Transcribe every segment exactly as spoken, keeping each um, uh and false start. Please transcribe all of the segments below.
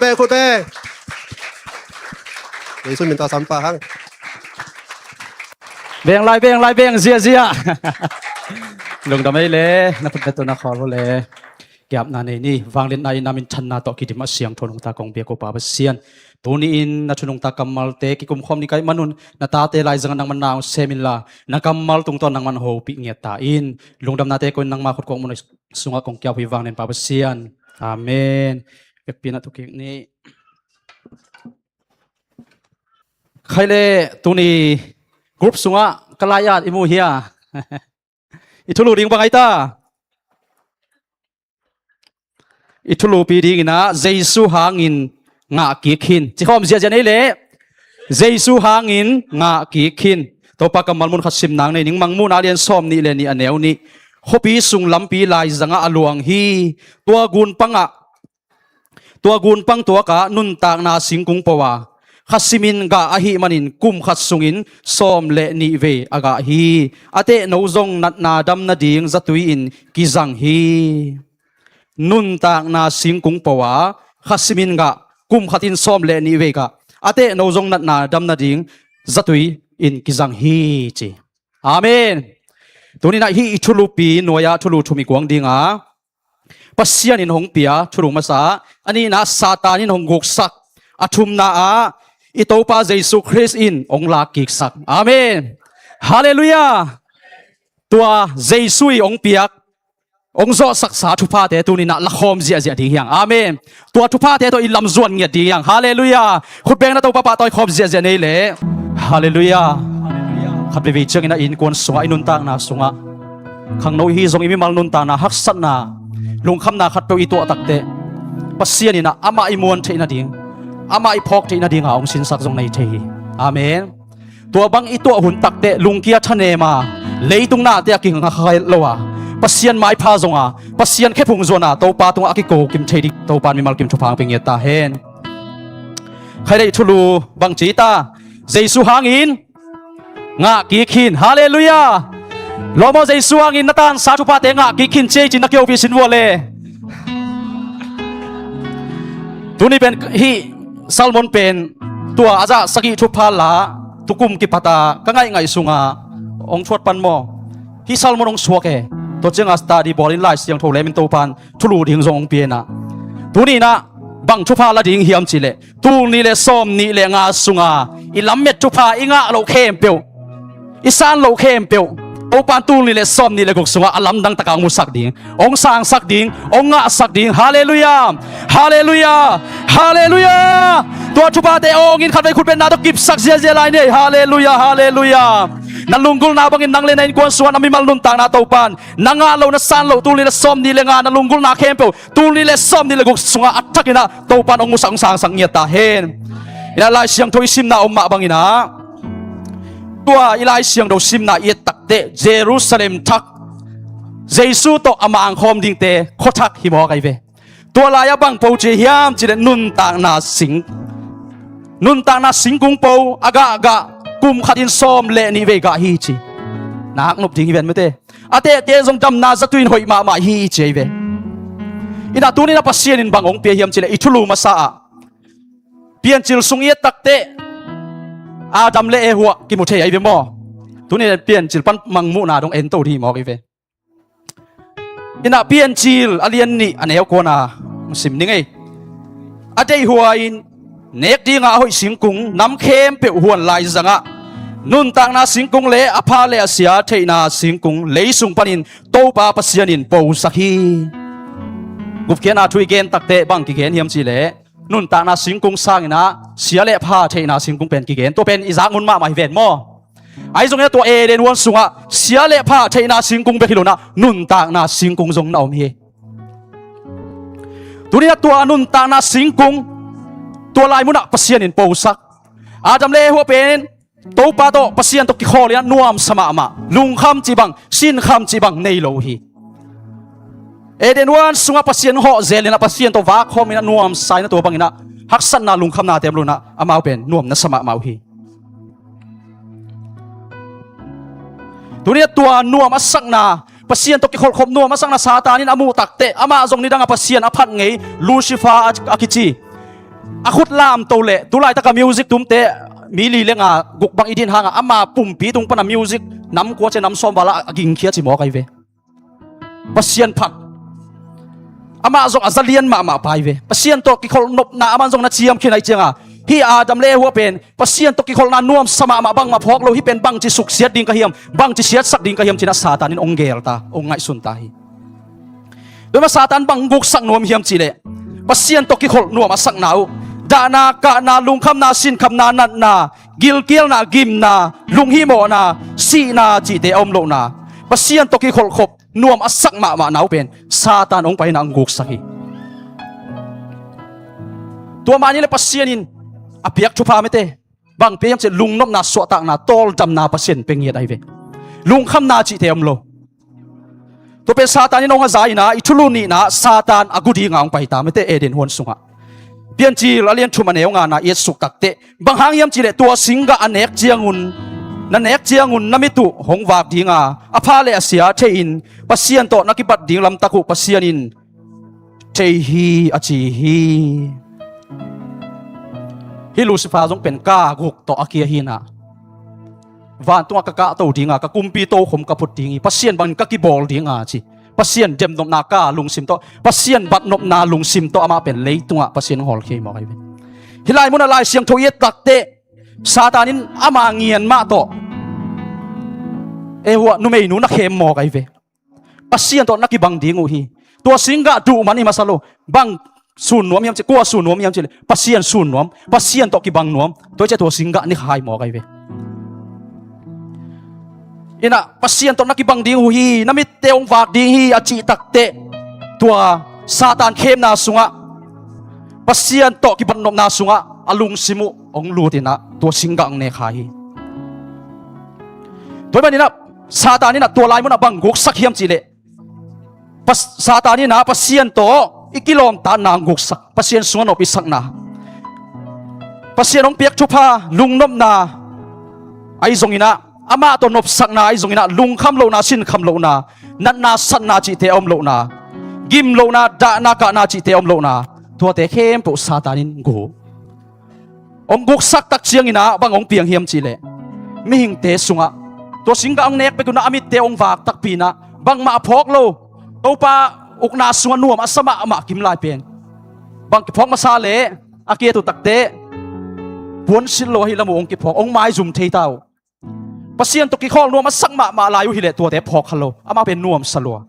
Beng khut beng. Jesu min tawh sam pah hang. Beng lai, beng lai, beng ziahziah. Lungdam ei le, na khut beng tawh na khawl uh le. Kiapna nei ni, vangliatna in a minthanna tawh kidim a siangtho nungta kong biak uh Pa Pasian. Tuni-in na thu nungta kammalte kikumkhawm ni ka hih manun na tate laizangah nangman na hong sem inla, na kammal tungtawn nangman hopih ngiat ta in. Lungdamnate kong nangma khut kong mun sungah kong kiap uh hi vanglian Pa Pasian. Amen. Vekpi-in a thukik ni. Khai le tuni group sungah ka lai-at i mu hia? I thulu ding bang ai ta? I thulupi dingin ah Jesu hangin ngah kik khin. Cikhawm ziahziah nei leh Jesu hangin ngah kik khin. Topa kammal mun khat sim nang nei ning, Mangmuhna a lian sawm nih le nih a neu nih. Khuapi sung lampi laizangah a luang hi. Tua gunpangah Tua gunpang tuakah nuntakna singkung po a, kha simin gah ahih manin kum khat sungin sawm le nih vei a gah hi. A tehno zong natna dam nading zatui-in kizang hi. Nuntakna singkung po a, kha simin gah, kum khatin sawm le nih vei gah, a tehno zong natna dam nading zatui-in kizang hi ci. Amen. Tuninah hih i thulupi nuai-ah thulu thum i kuang dinga, Pasian in hong pia thulu masa, a nihna Satan in hong guksak, a thumna ah i Topa Jesu Khrist in hong lakkiksak. Amen. Halleluiah. Tua Jesu i hong piak, hong zawhsaksa thuphate tuninah lakhawm ziahziah ding hiang. Amen. Tua thuphate tawh i lamzuan ngiat ding hiang. Halleluiah. Khutbengna Topa pahtawi khawm ziahziah nei leh. Halleluiah. Khat veivei ciangin a innkuan sungah, i nuntakna sungah, khangno ihi zong i mimal nuntakna haksatna, lungkhamna khatpeuh i tuah takteh Pasian inah amah i muan theih nading, amah i phawk theih nadinga hong sinsak zong nei thei hi. Amen. Tua bang i tuah hun takteh lungkia thanem a, leitung nate a kingakha lo a, Pasian maipha zonga, Pasian khephung zuana Topa tungah a kikokim thei ding Topa in mimal kim thupha hong pia ngiat ta hen. Khai le i thulu bang ci ta? Jesu hangin ngah kik khin. Halleluiah. Lawm aw, Jesu hangin na tansa thuphate ngah kik khin ci ei ci, na kio pi sin vua le. Tuni pen hih sermon pen tua a zah sagih thupha la tukum kipata ka ngaihngaih sunga hong thuat pan maw? Hih sermon hong suak e. Tua cianga study bawlin Lai Siangtho lemin Topan thulu ding zong hong pianah, tuninah bang thupha la ding hiam cihleh, tul nih le sawm nih le nga sunga i lammet thupha i ngah loh khempeuh, i san loh khempeuh Topan tul nih le sawm nih le guk sungah a lamdang taka hong musak ding, hong sangsak ding, hong ngahsak ding. Halleluiah. Halleluiah. Halleluiah. Tua thuphate awngin khatvei khutbetna tawh kipsak ziahziah lai ni. Halleluiah. Halleluiah. Na lunggulhna bangin nang le na innkuan sungah na mimal nuntakna Topan na ngah loh, na san loh tul nih le sawm nih le nga, na lunggulhna khempeuh tul nih le sawm nih le guk sungah a thakinah Topan hong musak, hong sangsak ngiat ta hen. Inah Lai Siangtho i simna om mah banginah, tua i Lai Siangtho simna i et takteh Jerusalem thak, Jesu tawh a mangkhawm dingte khuathak hi mawk ahi ve. Tua lai-ah bang po ci hiam cihleh nuntakna sing, nuntakna singkung po a gahgah kum khatin sawm le nih vei gah hi ci. Nak nop ding hi ven mete. A tehte zong damna zatui in hoih mahmah hi ci ahi ve. Inah tuninah Pasian in bang hong pia hiam cihleh i thulu masa ah Piancil sung i et takteh Adam le Eva kimu thei ahi ve maw? Tuni Piancil pan Mangmuhna dong ento dih mawk ahi ve. Inah Piancil a lian nih a neu kuana sim ning ei. A deihhuai in nek dinga a hoih singkung nam khempeuh huan laizangah nuntakna singkung le a pha le a sia theihna singkung leisung panin Topa Pasian in posak hi. Gupkhiatna thu i gen takteh bang kigen hiam cihleh nuntakna singkung sanginah sia le pha theihna singkung pen kigen. Tua pen i zak mun mahmah hi ven maw? Ahi zongin tua Eden huan sungah sia le pha theihna singkung bek hi lonah nuntakna singkung zong na om hi. Tuninah tua nuntakna singkung tua lai munah Pasian in posak. Adam le Eva pen Topa tawh, Pasian tawh kikhawl inah nuamsa mahmah, lungkham cih bang, sinkham cih bang nei lo hi. Eden huan sungah Pasian hawh zel inah Pasian tawh vak khawm inah nuamsa inah tua banginah haksatna lungkhamnate om lo inah amau pen nuam nasa mahmah uh hi. Tuninah tua nuam a sakna, Pasian tawh kikholhkhop nuam a sakna Satan in a muh takteh amah zong nidangah Pasian a phat ngei Lucifer a, a kici a khut lamto leh tulaitaka music tumte mi li le nga guk bang i din hanga ama pumpi tung pana music nam kua cia nam sawm vala a gingkhia ci mawk ahi ve. Pasian phat. Amah zong a zalian mahmah pai ve. Pasian tawh kikholh nopna aman zong na ciam khin ahi cianga, hih Adam le Eva pen Pasian tawh kikholhna nuamsa mahmah, bangmah phawk lo, hih pen bangci suksiat ding ka hiam, bangci siatsak ding ka hiam cinah Satan in hong gel ta, hong ngaihsun ta hi. Tua mah Satan bang guksak nuam hiam cihleh, Pasian tawh kikholh nuam a sakna uh, dahna, kahna, lungkhamna, sinkhamna, natna, gilkialna, gimna, lunghimawhna, sihna cihte a om lohna, Pasian tawh kikholh khop nuam a sak mahmahna uh pen Satan hong paina hong guksak hi. Tua mah ni le Pasian in a piak thupha mete bang pia hiam cihleh, lungnopna, suahtakna, tawldamna Pasian pia ngiat ahi ve. Lungkhamna cihte om lo. Tua pen Satan in hong haza inah i thulu nihna Satan a gu dinga hong paita mete Eden huan sungah. Piancil a lian thum a neu ngana i etsuk takteh, bang hang hiam cihleh tua singgah a nek ciangun, na nek ciangun na mit uh hong vak dinga, a pha le a sia thei in Pasian tawh na kibat ding lamtak uh Pasian in thei hi a ci hi. Hih Lucifer zong pen ka guk tawh a kia hinah, vantungah ka kahto dinga, ka kumpi tokhom ka phut ding hi, Pasian bangin ka kibawl dinga ci. Pasian demnopna ka lungsim tawh, Pasian batnopna lungsim tawh amah pen leitungah Pasian hong hawlkhia hi mawk ahi ve. Hih lai munah Lai Siangtho i et takteh Satan in ama ngian mah tawh Eva numeinu na khem mawk ahi ve. Pasian tawh na kibang ding uh hi. Tua singgah duh man hi masa lo. Bang sun nuam hiam cihleh, kua sun nuam hiam cihleh, Pasian sun nuam, Pasian tawh kibang nuam. Tua ciah tua singgah ni khai mawk ahi ve. Inah Pasian tawh na kibang ding uh hi, na mitte hong vak ding hi a cih takteh, tua Satan khemna sungah, Pasian tawh kibatnopna sungah a lungsim uh hong lut inah tua singgah hong ne kha hi. Tua hi maninah Satan inah tua lai munah bang guksak hiam cihleh, Pas-, Satan inah Pasian tawh i kilawmtatna hong guksak, Pasian sungah nop i sakna, Pasian hong piak thupha, lungnopna ahi zonginah, amah tawh nopsakna ahi zonginah, lungkham lohna, sinkham lohna, natna satna cihte a om lohna, gim lohna, dahna kahna cihte a om lohna, tuate khempeuh Satan in gu. Hong guksak tak cianginah bang hong piang hiam cihleh, mihingte sungah tua singgah hong nek pek unah a mitte hong vak takpi inah bangmah a phawk lo, Topa ukna sungah nuam a sa mahmah kim lai pen bang kiphawk masa leh, a kiat uh takteh puansilh lo ahi lam uh hong kiphawk, hong maizum thei ta uh. Pasian tawh kikholh nuam a sak mahmah lai uh hileh tuate phawk kha lo, amah pen nuamsa lua.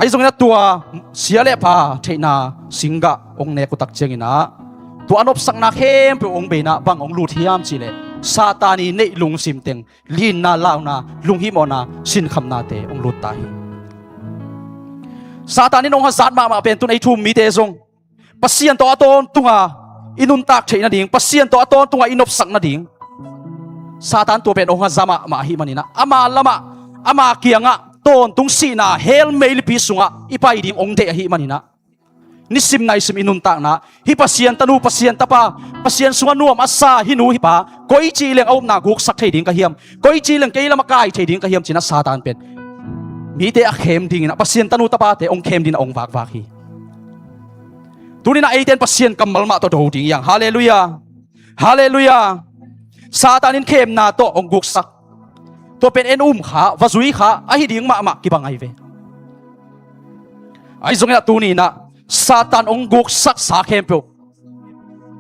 Ahi zonginah tua sia le pha theihna singgah hong nek uh tak cianginah tua a nopsakna khempeuh hong bei inah bang hong lut hiam cihleh, Satan i neih lungsim teng, linna, launa, lunghimawhna, sinkhamnate hong lut ta hi. Satan in hong hazat mahmah pen tun ei thu um mite zong Pasian tawh a tawntunga i nuntak theih nading, Pasian tawh a tawntunga i nopsak nading Satan tua pen hong haza mahmah ahih maninah, ama lamah, ama kiangah tawntung sihna hell meilipi sungah i pai ding hong deih ahih maninah, nisim naisim i nuntakna hih Pasian tanu, Pasian tapa, Pasian sungah nuam a sa hih nu hih pa koici leng a upna guksak thei ding ka hiam, koici leng kei lamah kai thei ding ka hiam cinah Satan pen mite a khem dinginah, Pasian tanu tapate hong khem dinginah hong vakvak hi. Tuninah eite in Pasian kammal mah tawh do ding hi hang. Halleluiah. Halleluiah. Satan in khemna tawh hong guksak, tua pen en um kha, va zui kha ahi ding mahmah kibang ahi ve. Ahi zonginah tuninah Satan hong guksaksa khempeuh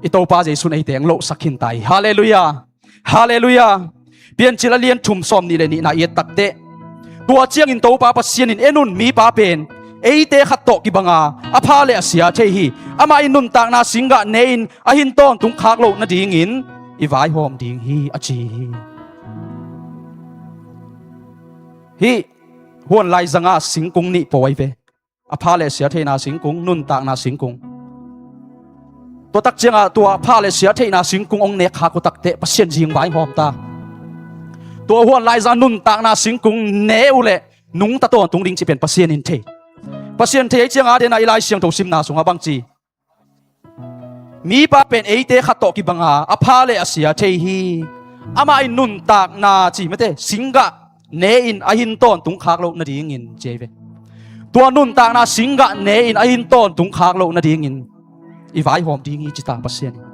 i Topa Jesu in eite hong lohsak khin ta hi. Halleluiah. Halleluiah. Piancil a lian thum sawm nih le nihna i et takteh, tua ciangin Topa Pasian in, en un, mipa pen eite khat tawh kibanga a pha le a sia thei hi. Amah in nuntakna singgah ne-in a hin tawntung khak loh nadingin i vaihawm ding hi, a ci hi. Hih huan laizanga singkung nih pawi ve. A pha le sia theihna singkung, nuntakna singkung. Tua tak ciangah tua pha le sia theihna singkung hong nek khak uh takteh Pasian zing vaihawm ta. Tua huan laizang nuntakna singkung ne uh leh nungta tawntung ding cih pen Pasian in thei. Pasian thei ahi ciangah a dena i Lai Siangtho simna sungah bangci, mipa pen eite khat tawh kibanga a pha le a sia thei hi. Amah in nuntakna ci mete singgah ne-in a hin tawntung khak loh nadingin ci ahi ve. Tua nuntakna singgah ne-in a hin tawntung khak loh nadingin i vaihawm ding hi ci ta Pasian in.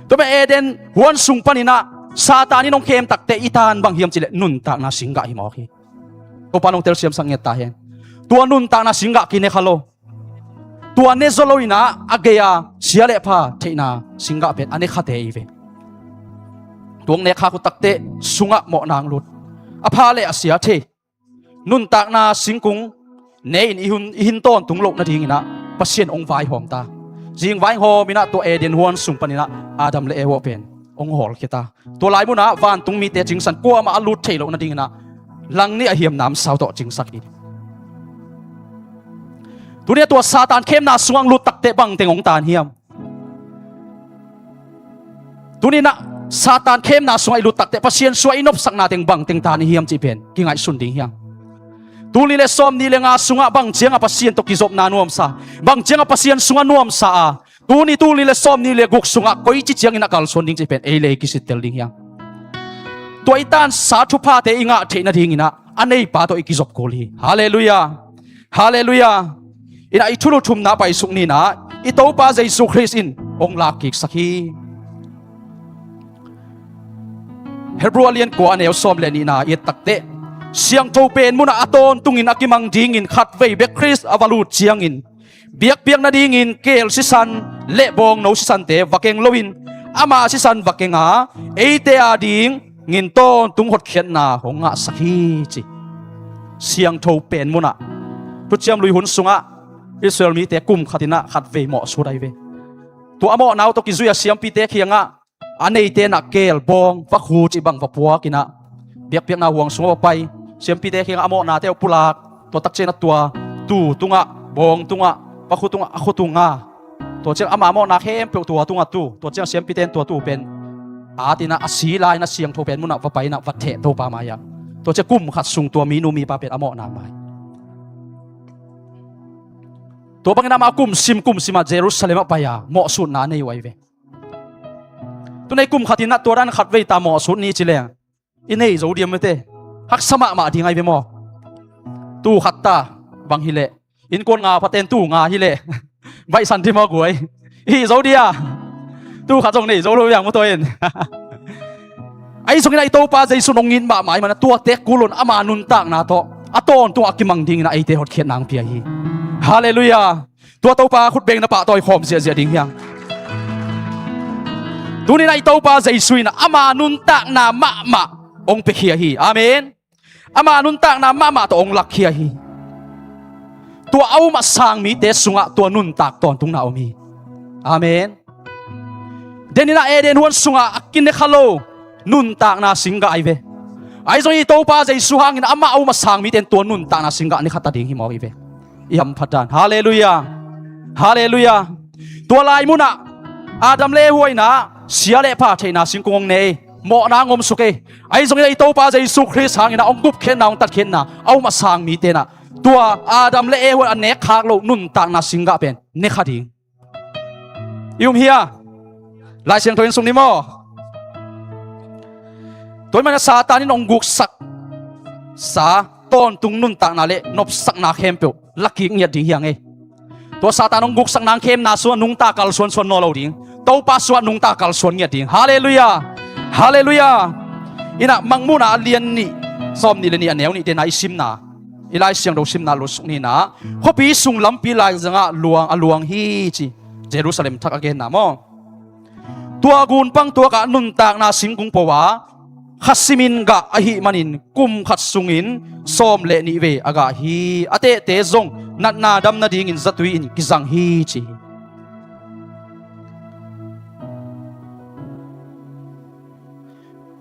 Tua mah Eden huan sung paninah Satan in hong khem takteh i tan bang hiam cileh nuntakna singgah hi mawk hi. Topa in hong telsiamsak ngiat ta hen. Tua nuntakna singgah kine kha lo. Tua ne zaw lo inah a gei-a sia le pha theihna singgah pen a ne khate i ve. Tua hong nek khak uh takteh sungah mawhna hong lut. A pha le a sia thei nuntakna singkung ne-in i hun, i hin tawntung loh nadinginah Pasian hong vaihawm ta. Zing vaihawm inah tua Eden huan sung paninah Adam le Eva pen hong hawlkhia ta. Tua lai munah vantung mite cingsan kuamah a lut theih loh nadinginah langnih a hiam namsau tawh cingsak ding. Tuni a tua Satan khemna sungah hong lut takteh bangteng hong tan hiam? Tuninah Satan khemna sungah i lut takteh Pasian sua i nopsakna teng bangteng tan i hiam cih pen kingaihsun ding hiam? Tul nih le sawm nih le nga sungah bang ciangah Pasian tawh kizopna nuamsa, bang ciangah Pasian sungah nuamsa a, tuni tul nih le sawm nih le guk sungah koici ciangin a kalsuan ding cih pen ei le ei kisittel ding hiam? Tua i tansa thuphate i ngah theih nadinginah a neipa tawh i kizop kul hi. Halleluiah. Halleluiah. Inah i thulu thumna paisuk ninah i Topa Jesu Khrist in hong lakkiksak hi. Hebru a lian kua a neu sawm le nihna i et takteh siangtho pen munah a tawntungin a kimang dingin khatvei bek Khrist a va lut ciangin biakpiak nadingin keel sisan le bawngno sisante va keng loin ama sisan va kenga eite ading ngin tawntung hotkhiatna hong ngahsak hi ci. Siangtho pen munah Thuciam Lui hun sungah Israel mite kum khatinah khatvei mawhsut ahi ve. Tua a mawhna uh tawh kizui a siampite khiangah a neite inah keel bawng vakhu cih bang va puakinah biakpiakna huang sungah va pai. Siampite khiangah a mawhnate uh pulak. Tua takcianah tua tuu tungah, bawng tungah, vakhu tungah a khutunga. Tua ciang ama mawhna khempeuh tua tungah tu. Tua ciang siampite in tua tuu pen atinah a si lai-inah siangtho pen munah va pai-inah va theh Topa mai-ah. Tua ciang kum khat sung tua minu mipa pen a mawhna mai. Tua bangin amah kum sim kum simah Jerusalem ah pai-a mawhsutna a nei uh ahi ve. Tunei kum khatinah tua dan khatvei ta mawhsut ni cileng i nei zo diam mete? Haksa mahmah ding ahi ve maw? Tuu khat ta bang hileh, innkuan nga phaten tuu nga hileh baihsan dih maw guai? I hih zo dia? Tuu khat zong nei zo lo viang maw tua in. Ahi zongin a i Topa Jesu in hong it mahmah ahih manah tuate kul un ama nuntakna tawh a tawntungah a kimang dinginah eite hotkhiatna hong pia hi. Halleluiah. Tua Topa khutbeng na pahtawi khawm ziahziah ding hiang. Tuninah i Topa Jesu inah ama nuntakna mahmah hong piakhia hi. Amen. Ama nuntakna mahmah tawh hong lakkhia hi. Tua a um a sang mite sungah tua nuntak tawntungna om hi. Amen. Deninah Eden huan sungah a kinekha lo nuntakna singgah ahi ve. Ahi zong i Topa Jesu hangin amah a um a sang mite in tua nuntakna singgah nekhata ding hi mawk hi ve. I hamphat dan. Halleluiah. Halleluiah. Tua lai munah Adam le Eva inah sia le pha theihna singkung hong ne ei. Mawhna hong omsuk ei. Ahi zongin a i Topa Jesu Khrist hanginah hong gupkhiatna hong tatkhiatna a um a sang mite inah tua Adam le Eva a nekkhak lo nuntakna singgah pen nekha ding. I um hia? Lai Siangtho in sung ni maw? Tua ahih manah Satan in hong guksaksa tawntung nuntakna le nopsakna khempeuh lakik ngiat ding hiang ei. Tua Satan hong guksakna hong khemna sungah nungta kalsuan suan nawn lo ding. Topa sungah nungta kalsuan ngiat ding. Halleluiah. Halleluiah. Inah Mangmuhna a lian nih sawm nih le nih a neu nih tena i simna, i Lai Siangtho simna lutsuk ninah khuapi sung lampi laizangah luang a luang hi ci. Jerusalem thak a genna maw? Tua gunpang tuakah nuntakna singkung po a kha simin gah ahih manin kum khat sungin sawm le nih vei a gah hi. A tehte zong natna dam nadingin zatui in kizang hi ci hi.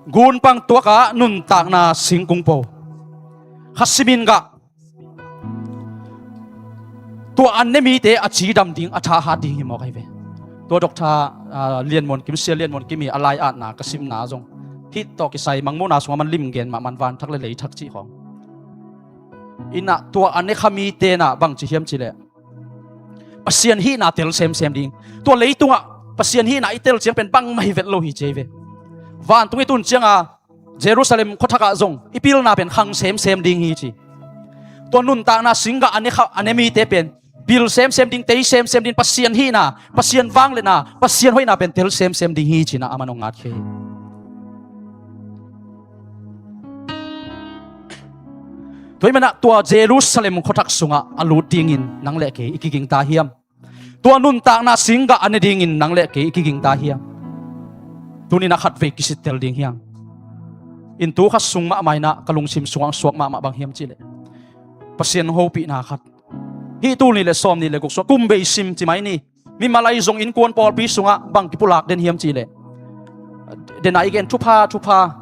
Gunpang tuakah nuntakna singkung po kha simin gah tua an ne mite a cidam ding, a thahat ding hi mawk ahi ve. Tua Doctor, ah, Lian Muan Kim, Sia Lian Muan Kim i a lai-atna ka simna zong hih tawh kisai Mangmuhna sungah man limgen mah man vanthak le leithak cih khawng. Inah tua a nekha mite inah bangci hiam cileh Pasian hihna tel semsem ding. Tua leitungah Pasian hihna i tel ciang pen bangmah hi vet lo hi ci ahi ve. Vantung i tun cianga Jerusalem khuathakah zong i pilna pen khang semsem ding hi ci. Tua nuntakna singgah a ne kha, a ne mite pen pil semsem ding, tei semsem ding, Pasian hihna, Pasian vangliatna, Pasian hoihna pen tel semsem ding hi ci-in ah aman hong ngatkhia hi. Tua ahih manin ah tua Jerusalem khuathak sungah a lut dingin nang le kei i kiging ta hiam? Tua nuntakna singgah a ne dingin nang le kei i kiging ta hiam? Tuni-in ah khatvei kisittel ding hi hang. Inn tu khat sung mahmah in ah ka lungsim sungah suak mahmah bang hiam cih leh, Pasian hopihna khat. Hih tul nih le sawm nih le guk sungah kum bei sim ci mai ni. Mimal ahi zong innkuan pawlpi sungah bang kipulak den hiam cih leh, den a i gen thupha, thupha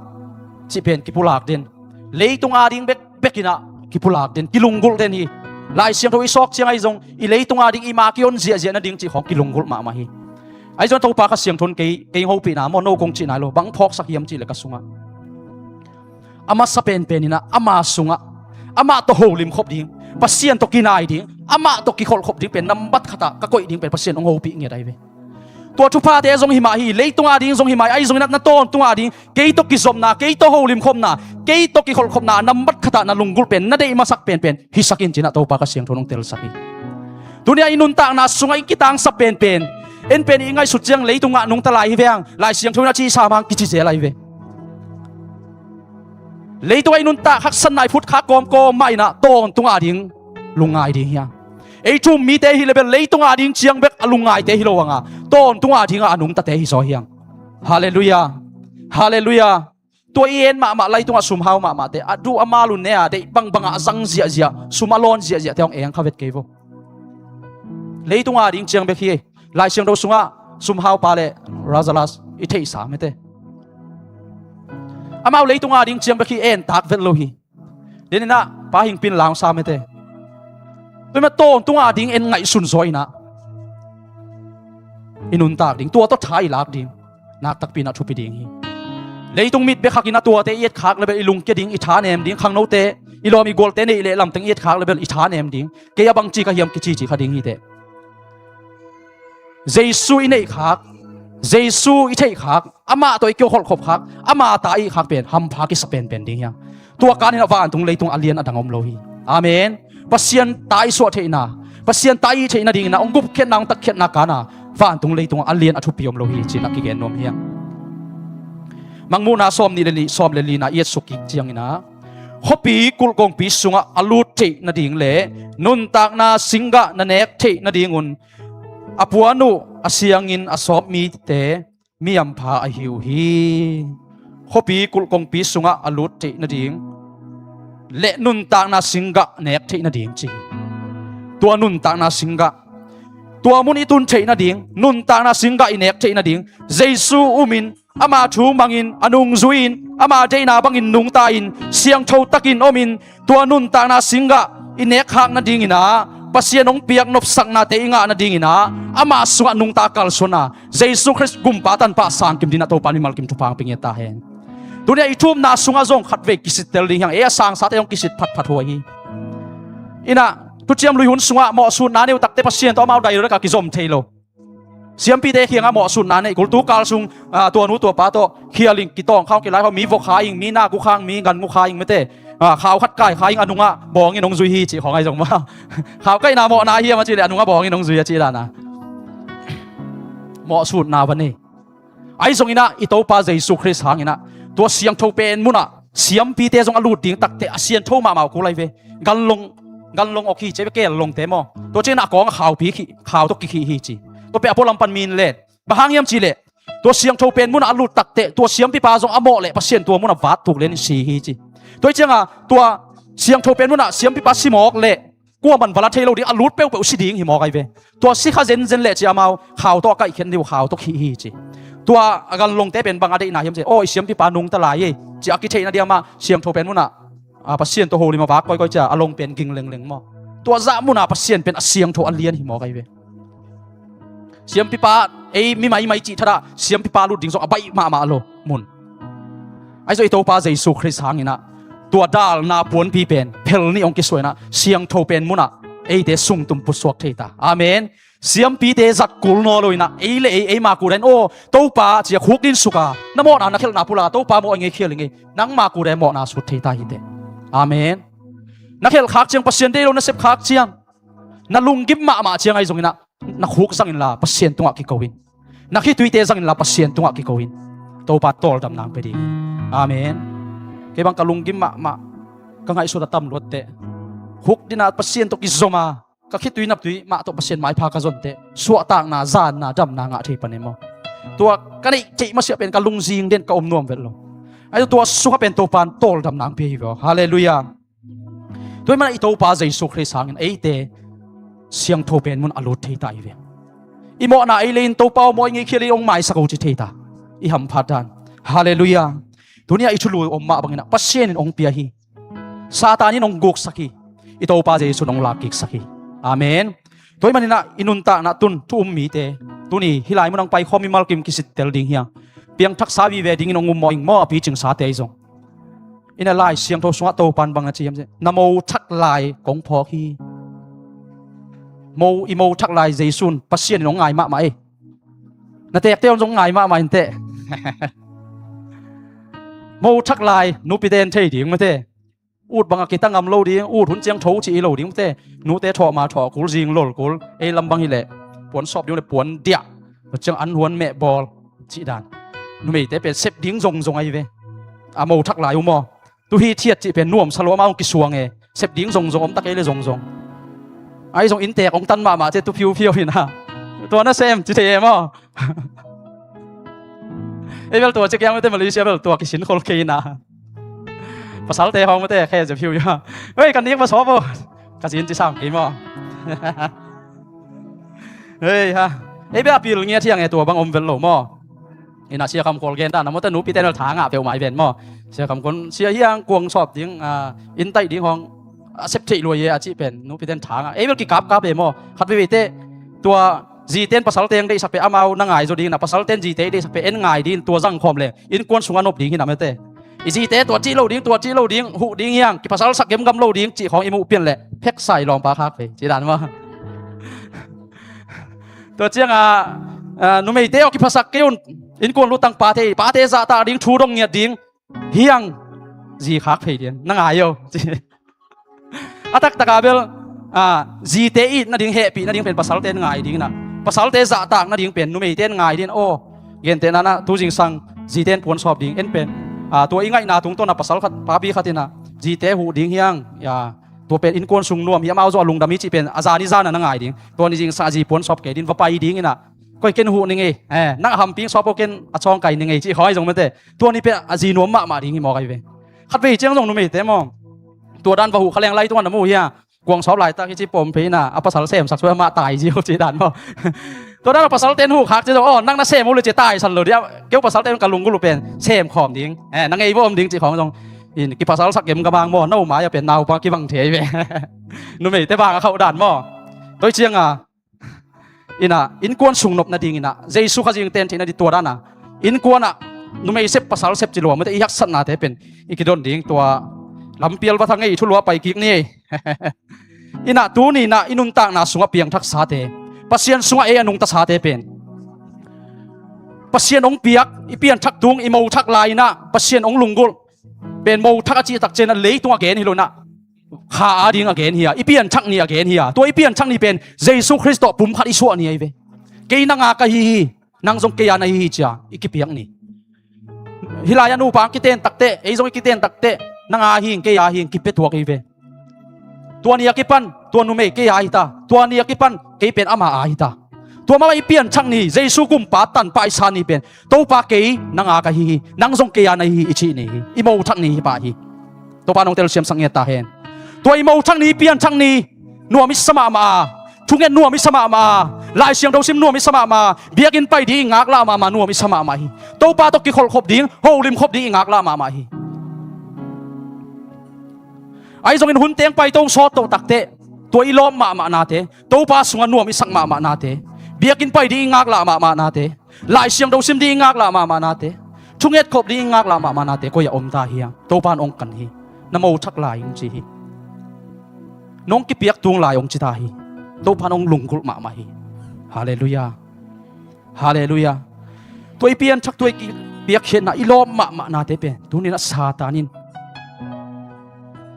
cih pen kipulak den. Leitung ading bekbek in ah kipulak den, kilunggulh den hi. Lai Siangtho i sawk ciang ahi zong i leitung ading i ma kihon ziahziah nading cih khawng kilunggulh mahmah hi. Ahi zong Topa Kha Siangtho in kei, kei hopihna maw, no kong cihna hi lo, bang phawksak hiam cih leh ka sungah a masa penpen in ah ama sungah amah tawh holim khop ding, Pasian tawh kinai ding, amah tawh kikholh khop ding pen nambat khatah ka koih ding pen Pasian hong hopih ngiat ahi ve. Tua thuphate zong hi mah hi, leitung ading zong hi mah hi, ahi zongin ah na tawntung ading kei tawh kizopna, kei tawh holim khopna, kei tawh kikholh khopna nambat khatah na lunggulh pen, na deih masak penpen hisak in ci-in ah Topa Kha Siangtho in hong telsak hi. Tuni-ah i nuntakna sungah i kitangsap penpen, en pen i ngaihsut ciang leitungah nungta lai hi ve hang, Lai Siangtho in a cih sam hang kici zel ahi ve. Leitungah i nuntak haksatna i phutkhak kawmkawm mah in ah tawntung ading lungngai ding hi hang. Ei thu um mite hi leh bel leitung ading ciang bek a lungngaite hi lo hang a, tawntung adingah a nungtate hi zaw hi hang. Halleluiah. Halleluiah. Tua i en mahmah, leitungah sumhau mahmahte, a duh a mal uh ne a, deih bangbangah a zang ziahziah, sum a lawn ziahziahte hong eng kha vet kei vo. Leitung ading ciang bek hi. Lai Siangtho sungah sumhaupa le Lazarus i theihsa mete, amau leitung ading ciang bek hi, en tak vet lo hi. Denin ah Pa Hing Pin Lau sa mete, tua mah tawntung ading en ngaihsun zaw in ah i nuntak ding, tua tawh tha i lak ding, nak takpi in ah thupi ding hi. Leitung mit bek khat in ah tuate i etkhak leh bel i lungkia ding, i thanem ding, khangnote, i lawm i gualte neih leh lamteng i etkhak leh bel i thanem ding. Kei a bangci ka hiam kicici kha ding hi teh. Jesu i neihkhak, Jesu i theihkhak, amah tawh i kikholhkhop khak, ama ta i hih khak pen hampha kisa penpen ding hi hang. Tua kan in ah vantung leitung a lian a dang om lo hi. Amen. Pasian ta i suah theihna, Pasian ta i hih theih nadingin ah hong gupkhiatna, hong tatkhiatna kan a vantung leitungah a lian a thupi om lo hi ci-in ah kigen nuam hi hang. Mangmuhna sawm nih le nih, sawm le lina i etsuk kik ciangin ah, khuapi kulh kongpi sungah a lut theih nading le nuntakna singgah na nek theih nadingun a puan uh a siangin a sawp mite mi hampha ahi uh hi. Khuapi kulh kongpi sungah a lut theih nading le nuntakna singgah nek theih nading ci hi. Tua nuntakna singgah, tua mun i tun theih nading, nuntakna singgah i nek theih nading, Jesu umin, ama thu mangin, a nungzui-in, ama deihna bangin nungta-in, siangtho takin omin, tua nuntakna singgah i nekkhak nadingin ah, Pasian hong piak nopsaknate i ngah nadingin ah, ama sungah nungta kalsuan a, Jesu Khrist gumpa tanpa sangkim dingin ah Topa in mimalkim thupha hong pia ngiat ta hen. Tuni-ah i thu upna sungah zong khatvei kisittel ding hi hang. Ei a sangsate zong kisit phatphat huai hi. In ah, thuciam lui hun sungah mawhsutna nei uh takte Pasian tawh amau direct a kizom thei lo. Siampite kiangah mawhsutna nei kul, tu kal sung, ah, tua nu tua pa tawh khial ing, kitawng khawng, kilai khawng, mi vok kha ing, mi nak uh kha ing, mi gan uh kha ing mete. Ah, khau khat kai kha ing, a nungah bawng in hong zui hi cih khawng ahi zong maw. Khau kaihna mawhna hiam a cih leh a nungah bawng in hong zui a cih dan a. Mawhsutna va nei. Ahi zongin ah i Topa Jesu Khrist hangin ah tua siangtho pen munah siampite zong a lut ding takteh a siangtho mahmah uh kul ahi ve. Ganlong, ganlong awk hi ci ve, keel longte maw. Tua ciangin ah a kawng a khaupi khih, khau tawh kikhih hi ci. Tua pen a pualam pan mi in len. Bang hang hiam cih leh tua siangtho pen munah a lut takteh tua siampipa zong a mawh leh Pasian tua munah vat tuk lianin si hi ci. Tua hi ciangah tua siangtho pen munah siampipa si mawk leh kuaman va la thei lo ding, a lut peuhpeuh si ding hi mawk ahi ve. Tua si kha zenzen leh ci amau khau tawh a kaihkhiat ding uh, khau tawh khih hi ci. Tua a ganlongte pen bang a deihna hiam ci, aw, i siampipa nungta lai ei ci a kitheihna ding amah siangtho pen munah, a, Pasian tawh holim a vak koikoi ci a, a long pen ging lengleng maw. Tua zah munah Pasian pen a siangtho a lian hi mawk ahi ve. Siampipa, ei mi maimai cih thadah siampipa lut ding zong a baih mahmah lo mun. Ahi zong i Topa Jesu Khrist hangin ah tua dalna puanpi pen phel nih hong kisuah in ah siangtho pen munah eite sungtum pusuak thei ta. Amen. Siampite zat kul nawn lo in ah ei le ei, eima kuh dan, aw, Topa ci a khuk din suk a, na mawhna na khelhna pulak a, Topa mawh ing ei, khial ing ei, nangma kuh dan mawhna sut thei ta hi teh. Amen. Na khelh khak ciang, Pasian deih lo na sep khak ciang, Na lunggim mahmah ciang ahi zongin ah, na khuk zang inla Pasian tungah kiko in. Na khituite zang inla Pasian tungah kiko in. Topa tawldam nang pia ding. Amen. Kei bang ka lunggim mahmah, ka ngaihsut a tam luatteh, khuk dingin ah Pasian tawh kizom a, ka khitui naptui mah tawh Pasian maipha ka zonteh, suahtakna, zanna, damna ngah thei pan e maw. Tua ka neih theih masiah pen ka lungzing den, ka om nuam vet lo. Ahi zong tua sungah pen Topa in tawldam nang pia hi ve aw. Halleluiah. Tua ahih manin i Topa Jesu Khrist hangin eite siangtho pen mun a lut thei ta hi ve. I mawhna ei lei in Topa aw, mawh i ngeikhial in hong maisak o ci thei ta. I hamphat dan. Halleluiah. Tuni-ah i thulu om mah bangin ah Pasian in hong pia hi. Satan in hong guksak hi. I Topa Jesu in hong lakkiksak hi. Amen. Tua ahih manin ah i nuntakna tun thu um mite, tuni hih lai mun hong paikhawm mimal kim kisittel ding hi a, piangthaksa vive dingin hong um mawh ing maw, a picingsate ahi zong. Ina Lai Siangtho sungah Topa in bang na ci hiam cih leh, na mo thak lai kong phawk hi. Mo, i mo thak lai Jesu in, Pasian in hong ngai mahmah ei. Na teekte hong zong ngai mahmah inteh. Mo thak lai nupite in thei ding mate. Ut bangah kita ngam lo ding, ut hun ciang tho cih hi lo ding mate. Nute thawh ma thawh kul, zing lol kul. Ei lam bang hi leh puan sawp ding uh leh puan diah, tua ciang an huan meh bawl cih dan. Numeite pen sep ding zongzong ahi ve. A mo thak lai uh maw, tu hithiat cih pen nuamsa lo, amau hong kisuang e. Sep ding zongzong om ta kei leh zongzong. Ahi zong innteek hong tan mahmah cih tu phiuphiu hi na. Tua na sem ci thei e maw. Ei bel tua ci kiang mate, Malaysia bel tua kisin khol kei na. Pasalte hong mate khe zia phiu ia. Hei, ka nik va sawp o. Ka zin ci sam kei maw. Hei ha. Ei bel a pil ngiat hiang e, tua bang om vet lo maw. Ina Sia Kam Khual gen dan a mawte, nupite in bel tha ngah peuhmah hi ven maw. Sia Kam Khual sia hiang kuang sawp ding, ah, inn taih ding hong a sep theih lua hi a cih pen nupite in tha ngah. Ei bel kikapkap e maw. Khat veiveite tua zite in pasalte hong deihsak pen amau na ngai zaw ding ina, pasalte in zite i deihsak pen en ngai ding, tua zang khawm leng innkuan sungah nop ding hi na mate. I zite tua cih lo ding, tua cih lo ding, huh ding hiang, kipasalsak gemgam lo ding cih khawng i muh pian leh pheksa i lawmpa khak vei cih dan maw. Tua ciangah, ah, numeite aw, kiphasak kei un, innkuan lutang pate, pate zahtak ding, thu dong ngiat ding hiang, zi khak phei ding na ngai o. A taktakah bel, ah, zite it nading, hehpih nading pen pasalte in ngai ding ina, pasalte zahtak nading pen numeite in ngai ding. Aw, gentehna in ah tu zingsang zite in puan sawp ding, en pen, ah, tua i ngaihna tungtawn a pasal khat, papi khat in ah zite huh ding hiang, ia, tua pen innkuan sung nuam hi, amau zong a lungdam hi cih pen a zan i zan a na ngai ding. Tua ni zingsang a zi puan sawp kei ding, va pai ding ina, koi, ken huh ning ei, eh, nang a hamping sawp o, ken a cawngkai ning ei cih khawng ahi zong mate. Tua ni pen a zi nuam mahmah ding hi mawk ahi ve. Khat vei ciang zong numeite maw, tua dan va huh kha leng lai tungah na mu hia, kuang sawp laitak hi ci pawm phei ina, a pasal semsak suai, amah tai zi o cih dan maw. Tua dan a pasalte in huh khak ci zong, aw, nang na sem o le ci taisan lo ding, keu pasalte in ka lunggulh uh pen sem khawm ding, eh, na ngei va om ding cih khawng zong in, kipasalsak gemgam hang maw, na u mai-ah pen naupa kibang thei ahi ve. Numeite bang a khauh dan maw. Tua ciangah ina, innkuan sung nop nading ina, Jesu Khazih teng theih nading tua dan a, innkuan ah numei sep pasal sep ci lua mate, i haksatnate pen i kidon ding, tua lampial va thang ei, i thulu ah pai kik ni. Ina, tuni ina i nuntakna sungah piangthaksate, Pasian sungah ei a nungtasate pen Pasian hong piak, i pianthak tung, i mo thak lai ina Pasian hong lunggulh pen, mo thak a cih tak ciangin a leitung a gen hi lo ina, kha ading a gen hi a, i pianthak ni a gen hi a, tua i pianthak ni pen Jesu Khrist tawh pum khat i suah ni ahi ve. Kei nang a ka hi hi, nang zong kei a na hi hi ci a i kipiak ni. Hih lai-ah nupa kiten takteh, ei zong i kiten takteh, nang a hi ing, kei a hi ing, kipia tuak ahi ve. Tua ni a kipan tua numei kei a hi ta, tua ni a kipan kei pen ama a hi ta. Tua mahmah i pianthak ni, Jesu kumpa tanpah i sa ni pen, Topa, kei nang a ka hi hi, nang zong kei a na hi hi i cih ni hi, i mo thak ni hi pah hi. Topa nong telsiamsak ngiat ta hen. Tua i mo thak ni, i pianthak ni nuam i sa mahmah a, thunget nuam i sa mahmah a, Lai Siangtho sim nuam i sa mahmah a, biakinn pai ding i ngaklah mahmah a, nuam i sa mahmah hi. Topa tawh kikholh khop ding, holim khop ding i ngaklah mahmah hi. Ahi zongin hun teng paito sawt to takteh, tua i lawp mahmahnate, Topa sungah nuam i sak mahmahnate, biakinn pai ding i ngaklah mahmahnate, Lai Siangtho sim ding i ngaklah mahmahnate, thunget khop ding i ngaklah mahmahnate koi-ah om ta hiam? Topa in hong kan hi. Na mo thak lai hong ci hi. Nong kipiak tung lai hong ci ta hi. Topa in hong lunggulh mahmah hi. Halleluiah. Halleluiah. Tua i pianthak, tua i piakkhiatna, i lawp mahmahnate pen tuni-in ah Satan in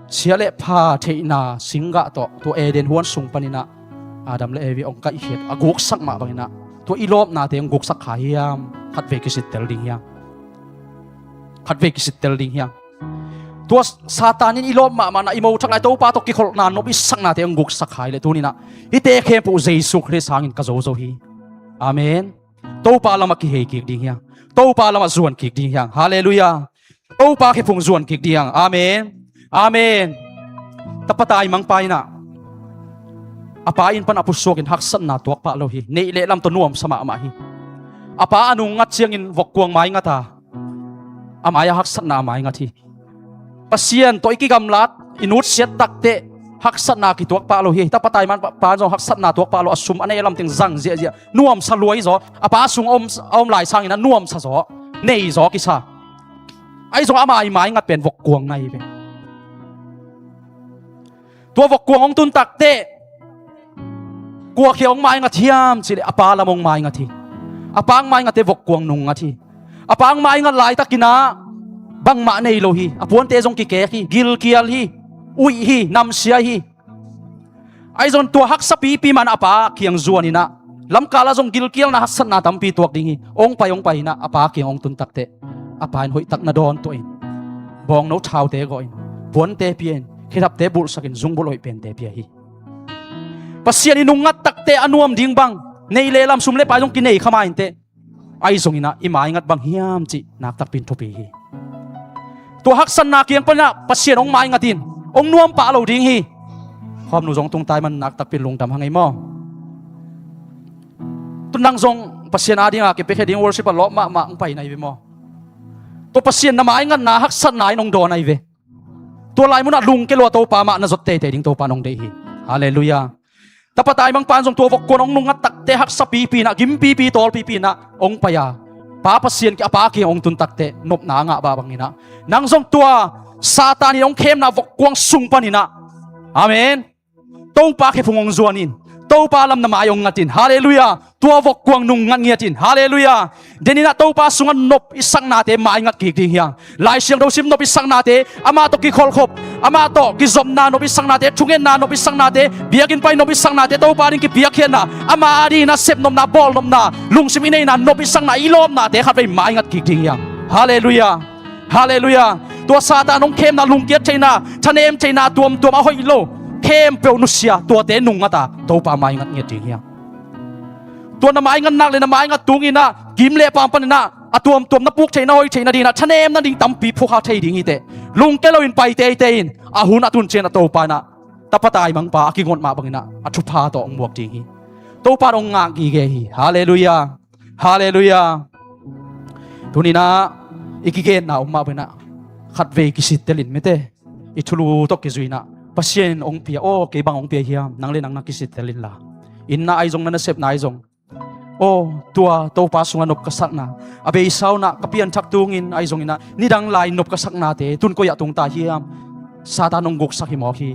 sia le pha theihna singgah tawh tua Eden huan sung panin ah Adam le Evi hong kaihkhiat a guksak mah banginah tua i lawpnate hong guksak kha hiam? Khatvei kisittel ding hiam? Khatvei kisittel ding hiam? Tua Satan in i lawp mahmahna i mothak lai Topa tawh kikholhna nop i saknate hong guksak kha hi leh tuninah hihte khempeuh Jesu Khrist hangin ka zozo hi. Amen. Topa lamah kihei kik ding hiang. Topa lamah zuan kik ding hiang. Halleluiah. Topa khephung zuan kik ding hiang. Amen. Amen. Tapa taimangpa inah a pa inn pan a pusuakin haksatna tuak pah lo hi. Neih le lam tawh nuamsa mahmah hi. A pa a nung ngat ciangin vokkuang maingat a, a mai-ah haksatna a maingat hi. Pasian tawh i kigamlat, i nutsiat takteh haksatna kituak pah lo hi. Tapa taimangpa zong haksatna tuak pah lo, a sum a nei a lamteng zang ziahziah, nuamsa lua hi zaw. A pa sung a om, a om lai sanginah nuamsa zaw, nei zaw kisa. Ahi zong a mai maingat pen vokkuang ngai ve. Tua vokkuang hong tun takteh kua khia hong maingat hiam cihleh a pa lam hong maingat hi. A pa hong maingatte vokkuang nung ngat hi. A pa hong maingat laitakinah bangmah nei lo hi. A puante zong kikek hi, gilkial hi, uih hi, namsia hi. Ahi zong tua haksa pipi manah a pa kiang zuaninah lamkalah zong gilkialna haksatna tampi tuak ding hi. Hong pai hong pai inah a pa kiang hong tun takteh a pa in hoihtak na dawn tuahin, bawngno thaute gawhin, puante pia-in, khedapte bulhsakin, zungbulh hoih pente pia hi. Pasian i nung ngat takteh a nuam ding bang, neih le lam, sum le pai zong kinei kha ma inteh. Ahi zonginah i maingat bang hiam cih naktakpi in thupi hi. Tua haksatna kiang paninah Pasian hong maingatin hong nuam pah lo ding hi. Khawmnu zong tungtai man naktakpi in lungdam hang ei maw? Tu nang zong Pasian adinga kipiakhia ding worship a lawp mahmah hong pai nai ve maw? Tua Pasian na maingatna haksatna in hong dawn nai ve. Tua lai munah lungke lua Topa mah na zot teitei ding Topa in hong deih hi. Halleluiah. Tapa taimangpa in zong tua vokkuang hong nungngat takteh haksa pipi inah, gim pipi, tawl pipi inah hong pai a, Pa Pasian kiang, a pa kiang hong tun takteh nopna a ngah bah banginah nang zong tua Satan in hong khemna vokkuang sung paninah, amen, Topa khephung hong zuanin, Topa lam na mai hong ngatin. Halleluiah. Tua vokkuang nungngat ngiatin. Halleluiah. Deninah Topa sungah nop i saknate maingat kik ding hiang. Lai Siangtho sim nop i saknate, amah tawh kikholhkhop, amah tawh kizopna nop i saknate, thungetna nop i saknate, biakinn pai nop i saknate, Topa ding kipiakkhiatna, ama adinginah sepnopna, bawlnopna, lungsim i neihna nop i sakna, i lawpnate khatvei maingat kik ding hiang. Halleluiah. Halleluiah. Tua Satan hong khemna lungkiat theihna, thanem theihna tuamtuam a hoih lo khempeuh nusia, tuate nungngat a Topa maingat ngiat ding hiang. Tua na maingat nak le na maingat tunginah kim le paam paninah a tuamtuam na puk theihna, hoih theihna dinginah thanem nading tampi phukha thei ding hiteh. Lungke loin pai teitei in, a hun a tun cianginah Topa inah tapa taimangpa a kingot mah banginah a thupha tawh hong muak ding hi. Topa in hong ngak gige hi. Halleluiah. Halleluiah. Tuninah i kigenna om mah banginah khatvei kisittel in mite, i thulu tawh kizuinah Pasian in hong pia, aw kei bang hong pia hiam, nang le nang na kisittel inla. Innah ahi zong, na nasepna ahi zong, aw tua Topa sungah nop ka sakna, a beisa unah ka pianthak tungin ahi zonginah nidang lai nop ka saknate tun koi-ah tung ta hiam? Satan hong guksak hi mawk hi.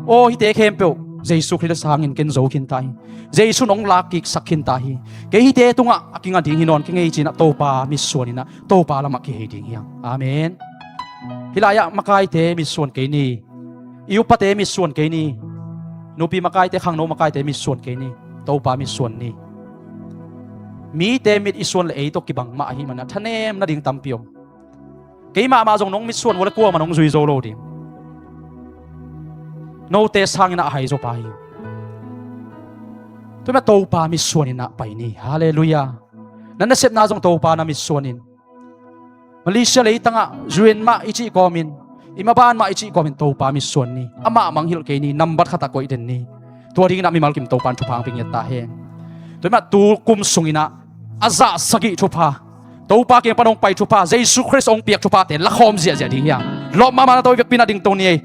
Aw hihte khempeuh Jesu Khrist sangin ken zo khin ta hi. Jesu in hong lakkiksak khin ta hi. Kei hihte tungah a kinga ding hi nawn kei ngei cinah Topa mitsuaninah Topa lamah kihei ding hiang. Amen. Hih lai-ah makaite mitsuan kei ni. I upate mitsuan kei ni. Nupi makaite, khangno makaite mitsuan kei ni. Topa mitsuan ni. Mite mit i suan le ei tawh kibang mah ahih manah thanem nading tampi om. Kei mahmah zong nong mitsuan uh le kuamah nong zui zo lo ding. Note sangin a hai zo pa hi. Tua mah Topa mitsuanin ah pai ni. Halleluiah. Na nasepna zong Topa na mitsuanin. Malaysia leitangah U N mah i cih kawmin, i maban mah i cih kawmin Topa mitsuan ni. Amah mangngilh kei ni, nambat khatah koih den ni. Tua dinginah mimal kim Topa in thupha hong pia ngiat ta hen. Tua mah tu kum sunginah a zah sagih thupha, Topa kiang pan hong pai thupha, Jesu Khrist hong piak thuphate lakhawm ziahziah ding hiam? Lawp mahmah na, tua i vekpi-in a dingto ni ei.